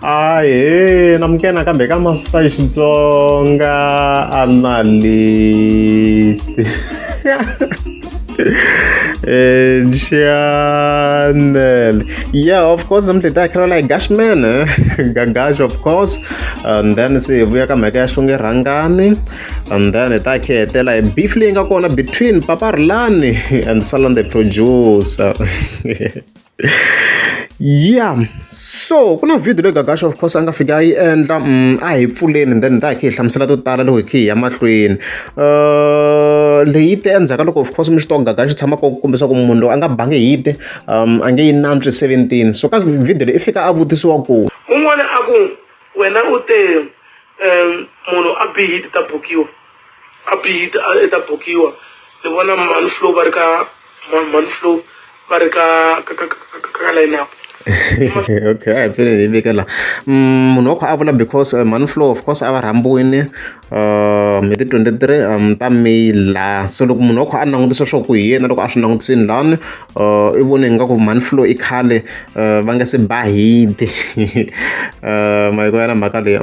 Ahee namukela nakambe ka Master Xitsonga Analyst channel. Yeah, of course namuntlha hi ta hi khalela hi Gashman Gagash of course and then se hi vuya ka mhaka ya Xonge Rhangani and then hi ta khe hi hetela hi beef leyi nga kona between Papa Rhulani and Salon the producer. Yeah so ku na video leyi Gagash of course a nga fika a yi endla a hi pfuleni then hi ta hi kha hi hlamusela to tala loko hi kha hi ya mahlweni leyi yi te endzhaku ka loko of course mi swi tiva Gagash tshama ku kombisa ku munhu loyi a nga bangi hit a nge yi nantswi 17 so ka video leyi i fika a vutisiwa ku Un'wana a ku, Wena u te, Munhu a bi hit ta bukiwa, a bi hit i ta bukiwa. Ni vona Mhani Flo va ri ka Mhani Flo va ri ka ka ka ka ka line up. Okay a hi pfuleni hi vike la munhu wa kha a vula because Mhani Flo of course a va rhambiwile hi ti 23 ta May la so loko munhu wa kha a langutisa swa ku hi yena loko a swi langutisini lani i vone ingaku Mhani Flo i khale va nga se ba hit ma yi vona mhaka leyi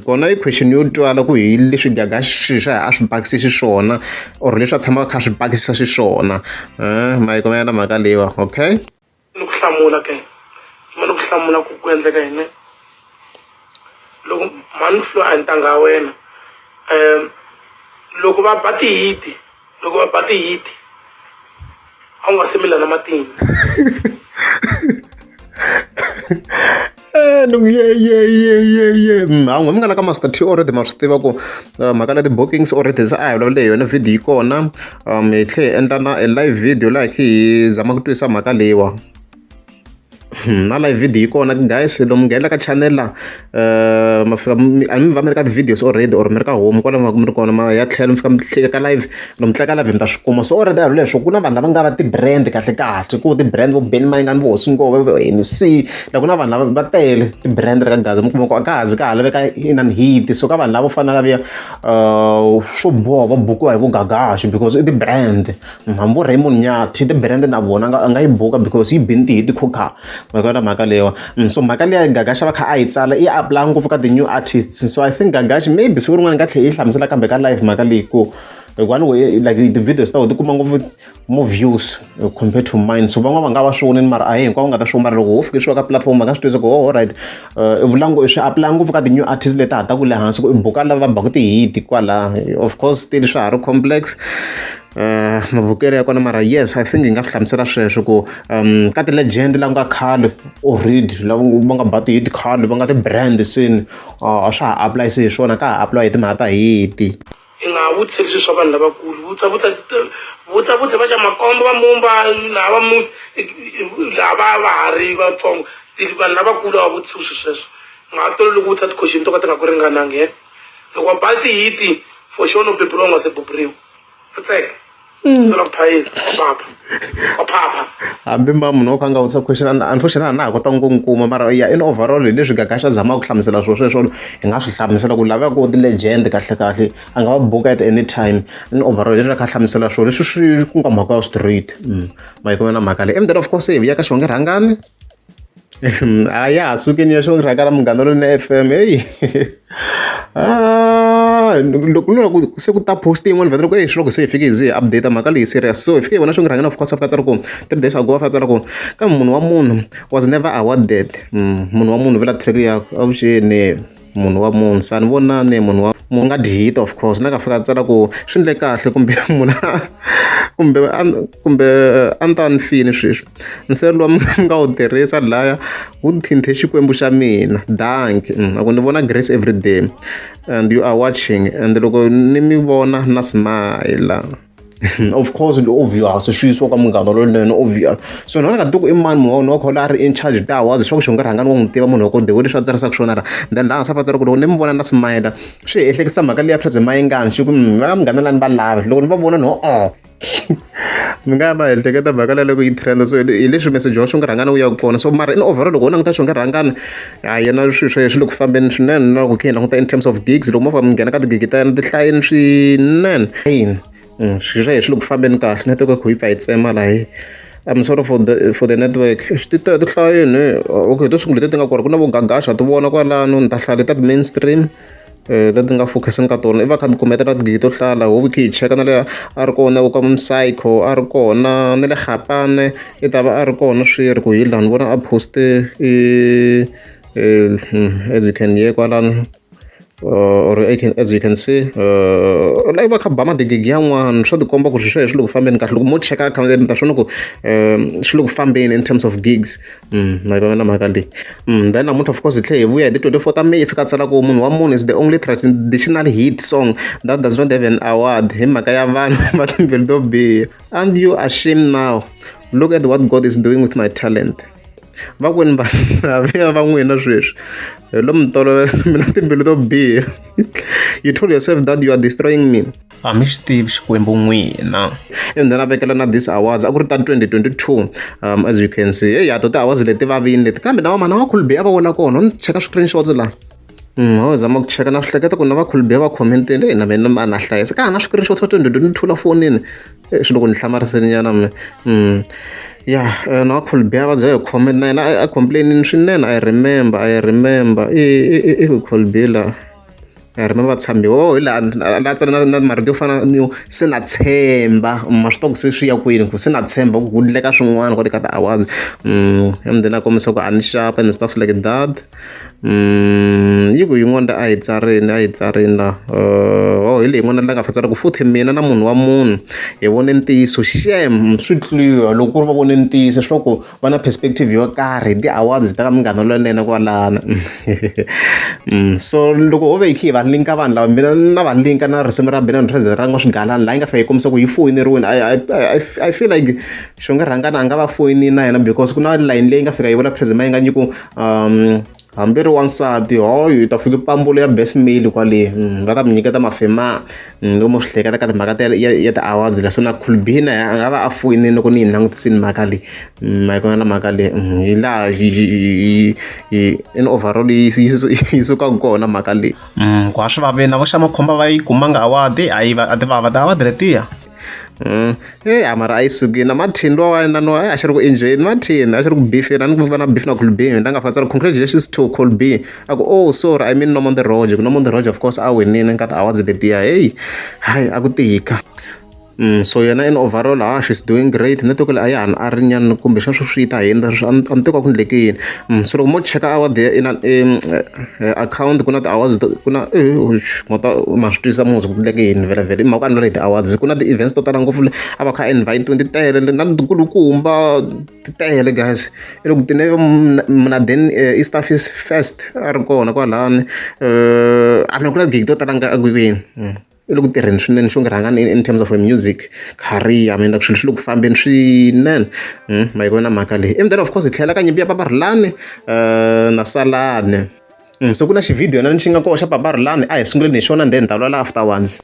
kona i question yo twala ku hi leswi Gagash swa a swi bakise xiswona or leswi a tshamaka a kha a swi bakisa xiswona ma yi kumela mhaka leyiwa okay. Ni ku hlamula ke yima ni ku hlamula ku ku endleka yini loko mhani Flo a hi ntangha ya wena loko va ba tihiti loko va ba tihiti a wu nga se mila na matimba. Ni ku ye ye ye ye ye hawu mi nga la ka Master T already ma swi tiva ku mhaka ya ti-bookings already se a hi vulavula hi yona video yi kona hi tlhe hi endla na live video laha hi kha hi zama ku twisisa mhaka leyiwa na live video yi kona guys lomu nghena ka channel la ma fika a mi va mi ri ka ti-videos already or mi ri ka home kwala mi ri kona ma ya tlhela mi fika mi tlika ka live lomu tlika live mi ta swi kuma so already a hi leswo ku na vanhu lava nga va ti-brand kahle kahle ku ti-brand vo Benny Mayengani vo Hosi Ngove vo NC la ku na vanhu lava va tele ti-brand ka Gaza mi kuma ku a ka ha zi ka ha laveka inani hit so ka vanhu lavo fana na laviya swo boha va bukiwa hi vo Gagash because i ti-brand hambi vo Raymond Nyathi ti-brand na vona a nga yi buka because yi bini ti-hit khokha ma yi vona mhaka leyiwa so mhaka liya Gagash a va kha a yi tsala i apply ngopfu ka ti-new artists so I think Gagash maybe siku rin'wana nga tlhela yi hlamusela kambe ka live mhaka leyi ku hikuva ni like ti-videos ta wena ti kuma ngopfu more views compared to mine so van'wana va nga va swi vonile mara a hi hinkwavo nga ta swi vona mara loko ho fikisiwa ka platform va nga swi twisisa ku oh alright i vula ngo swi apply ngopfu ka ti-new artist leti ha taku le hansi ku i buka lava va baku ti-hit kwala of course still swa ha ri complex mavukelo ya kona mara yes I think hi nga swi hlamusela sweswo ku ka ti-legend la nga khale already lava va nga ba ti-hit khale va nga ti-brand seni a swa ha apply se hi swona ka ha apply hi timhaka ta hit. I nga ha vutiseli swilo swa vanhu lavakulu vutisa vutisa vutisa vutisa va xa makomba va mumba laha va musi laha va va ha ri vatsongo vanhu lavakulu a va vutisiwi swilo sweswo u nga ha toloveli ku vutisa ti-question to ka ti nga ku ringanangi he loko va ba tihiti for sure no beburiwa u nga se beburiwa futseka sala ku phayisa wa papa wa phapha hambi ma munhu wo kha a nga vutisa question unfortunately a na ha kotanga ku n'wi kuma mara ya in overall hi leswi Gagash a zamaka ku hlamusela swilo sweswo hi nga swi hlamusela ku laveka ku ti-legend kahle kahle a nga va buka at any time in overall leswi a kha a hlamusela swona leswi swi ku nga mhaka ya straight ma yi kuma na mhaka leyi and then of course hi vuya ka Xongi Rhangani a ya ha sukeni ya Xongi Rhangani Munghana Lonene F_M heyi loko no ku se ku ta post yin'wana vhele loko exi loko se hi fike hi ze hi update mhaka leyi serious so hi fike hi vona Xongi Rhangani of course a fika a tsala ku 3 days ago a fika a tsala ku kambe munhu wa munhu was never awarded munhu wa munhu vula track yakwe avuxeni munhu wa munhu sani vonani munhu wa munhu nga dyi hit of course na ka fika a tsala ku swi ndle kahle kumbe munhu kumbe kumbe a ni ta ni fini sweswi nsele lowu mi nga wu tirhisa laya wu thinthe xikwembu xa mina danki a ku ni vona grace everyday and you are watching and loko ni mi vona na smile of course obvious swi yisiwa ka munghana lonene obvious so ni nga tiku i mani munhu wa khona a ri in charge ta awards swa ku xi nga rhangani wa n'wi tiva munhu wa ko the way leswi a tsarisaka swona ra then laha hansi a tsala ku loko ni mi vona na smile swi hi ehleketisa mhaka liya President Mayengani xi ku va munghana lani va lavi loko ni va vona no o mi nga va ehleketa mhaka leyi loko yi trend so hi leswi message wa Xongi Rhangani wu ya kona so mara in overall loko u languta Xongi Rhangani ha yena swilo swa yena swi le ku fambeni swinene na loko khe hi languta in terms of gigs loko mo fika mi nghena ka tigigi ta yena ti hlayeni swinene yini swilo swa yena swi le ku fambeni kahle network yi pfa yi tsema laha. I'm sorry for the network. Ti ti hlayini. Okay, to sungula leti nga kona ku na vo Gagasha ti vona kwalano ni ta hlaya leta ti-mainstream leti nga focus-ini ka tona i va kha ti kumeta na tigigi to hlala ho khe hi cheka na le a ri kona ka Psycho a ri kona na le Gapane i ta va a ri kona swi ri ku hi laha ni vona a post-e i as you can hear kwalano or as you can see like va kha ba madigigi yan'wana swa tikomba ku swilo swa swi le ku fambeni kahle loko mo cheka akhawunti mi ta swona ku swi le ku fambeni in terms of gigs ma yi vona mhaka leyi then namuntlha of course hi tlhela hi vuya hi ti 24 ta May i fika tsala ku munhu wa munhu is the only traditional hit song that does not have an award hi mhaka ya vanhu va timbilu to biha and you ashamed now look at what God is doing with my talent va kwini vanhu laviya va n'wina sweswi hi lo mi tolovela mina timbilu to biha you told yourself that you are destroying me a mi xi tivi xikwembu n'wina and then a vekela na this awards a ku ri ta 2022 as you can see hey ya to ti-awards leti vavini leti kambe na vamana va Khulbe a va wela kona ni cheka screenshots laha ho zama ku cheka na swi hleketa ku na va Khulbe va comment-ile na mina a na hlayisa ka ha na screenshot swa 2022 la fonini swi loko ni hlamariseni nyana me ya na va Khulbe va ze hi comment na yena a complain-ini swinene I remember i Khulbe la I remember tshambiwa oh hi laha la tsala na marito yo fana ni se na tshemba ma swi tiva ku se swi ya kwini ku se na tshemba ku ku endleka swin'wana kwale ka ti-awards and then a kombisa ku a ni xapa and stuff like that yi ku yin'wana a hi tsarini a hi tsarini la oh hi leyi yin'wana la nga fa tsala ku futhi mina na munhu wa munhu hi vone ntiyiso xem swi clear loko ku ri va vone ntiyiso swi ku va na perspective yo karhi hi ti-awards ta ka Munghana Lonene kwalano so loko ho ve hi kha hi va linka vanhu lava mina na va linka na risimu ra Benny President ra nga swigalani laha yi nga fika yi kombisa ku yi foyineriwini I feel like Xongi Rhangani a nga va foyinini na yena because ku na line leyi nga fika yi vula President Mayengani yi ku hambi ri wansati hoyo yi ta fika pambulo ya best male kwale va ta mi nyiketa mafema loko mo swi hleketa ka timhaka ta ya ti-awards la so na Khulbi na a nga va a foyinini loko ni yi langutisini mhaka leyi ma yi kona mhaka leyi hi laha in overall yi sukaka kona mhaka leyi ku a swi vaveni na vo xa Makhomba va yi kumanga award a yi a ti vava ti-award letiya e a mara a yi sukile na Martin lowa wa yena a xi ri ku enjoyeni Martin a xi ri ku beef-eni a ni ku va na beef na Khulbi la nga fika tsala congratulations to Khulbi a ku oh sorry I mean Nomonde Roger ku Nomonde Roger of course a winile ka ti-awards letiya hey hayi a ku tika so yena in overall ah she's doing great network leyi a ya ha a ri nyana kumbe xana swi ta hundza a ni tivi ku endleke yini so loko mo cheka award ya ina account ku na ti-awards ku na ma swi twisisa muzi ku endleke yini vhele vhele i mhaka a ni hi ti-awards ku na ti-events to tala ngopfu a va kha a invite ti tele na tikulukumba ti tele guys i loko tine mna then East First a ri kona kwalani a ku na gig to tala nga kwini i le ku tirheni swinene xo rhangani in terms of a music career I mean like swilo swi le ku fambeni swinene ma yi vona mhaka leyi and then of course hi tlhela ka nyimpi ya Papa Rhulani na Salani so ku na xivhidiyo na xi nga koho xa Papa Rhulani a hi sunguleni hi xona then hi ta vulavula afterwards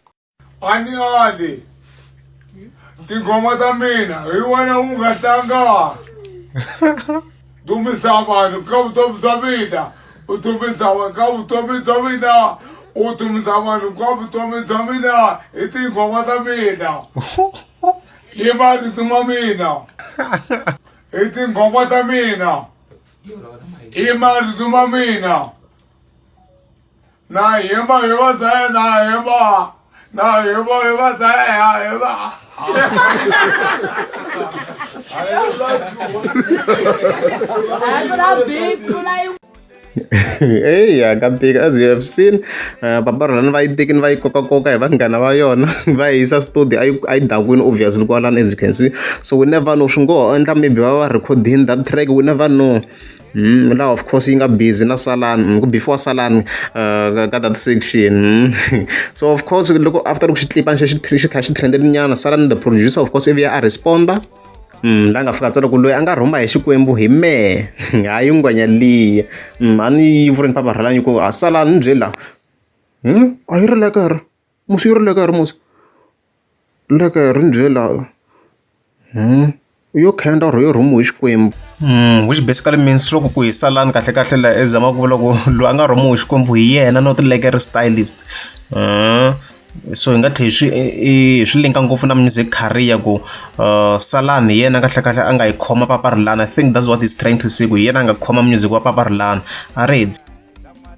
a ni ali tinghoma ta mina hi wena u nga tlanga dumisa vanhu ka vutomi bya mina u dumisa ka vutomi bya mina u dumisa vanhu ka vutomi bya mina hi tinghoma ta mina hi marito ma mina hi tinghoma ta mina hi marito ma mina na hemba hi va na hemba na hemba hi va hemba. Eya ka tika as you have seen Papa Rhulani va yi tekini va yi kokakoka hi vanghana va yona va yi yisa studio a yi a yi dakwini obviously kwalano as you can see so we never know swi ngo ho endla maybe va va recording that track we never know laha of course yi nga busy na Salani ku before Salani ka that section so of course loko after loko xi tlipani xi xi kha xi trendeni nyana Salani the producer of course ivi a responda la nga fika tsala ku loyi a nga rhuma hi xikwembu hi mehe hayi ngwenya liya a ni yi vurini Papa Rhulani ku a Salani ni byeli la a yi ri lekere musi yi ri lekere musi lekere ni byeli la yo khenda or yo rhumiwe hi xikwembu which basically means loko ku hi Salani kahle kahle la i zama ku vula ku loyi a nga rhumiwi hi xikwembu hi yena not lekere stylist. So hi nga tlhe hi swi hi swi linka ngopfu na music career ku Salani hi yena kahlekahle a nga yi khoma Papa Rhulani. I think that's what he's trying to say ku hi yena a nga khoma music wa Papa Rhulani. A ri hi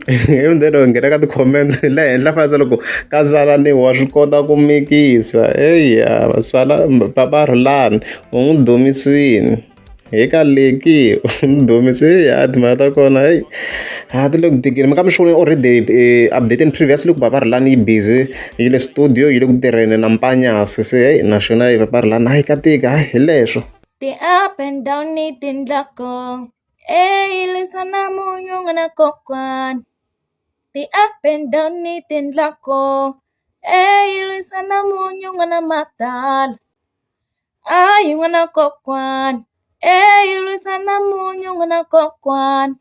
ivi then u nghena ka ti-comments le henhla fanele loko ka Salani wa swi kota ku mikisa eya sala Papa Rhulani u n'wi dumisini hi ka leki u n'wi dumise ya timhaka ta kona heyi a ti le ku tikeni mi ka mi swi vona already updated previously ku Papa Rhulani yi busy yi le studio yi le ku tirheni na Mpanyasi se heyi naswona yi Papa Rhulani hayi ka tika hayi hi leswo. Ti-up and down ni tindloko ey lwisana munyu n'wana kokwani ti-up and down ni tindloko ey lwisana munyu n'wana madala ayi n'wana kokwani ey lwisana munyu n'wana kokwani.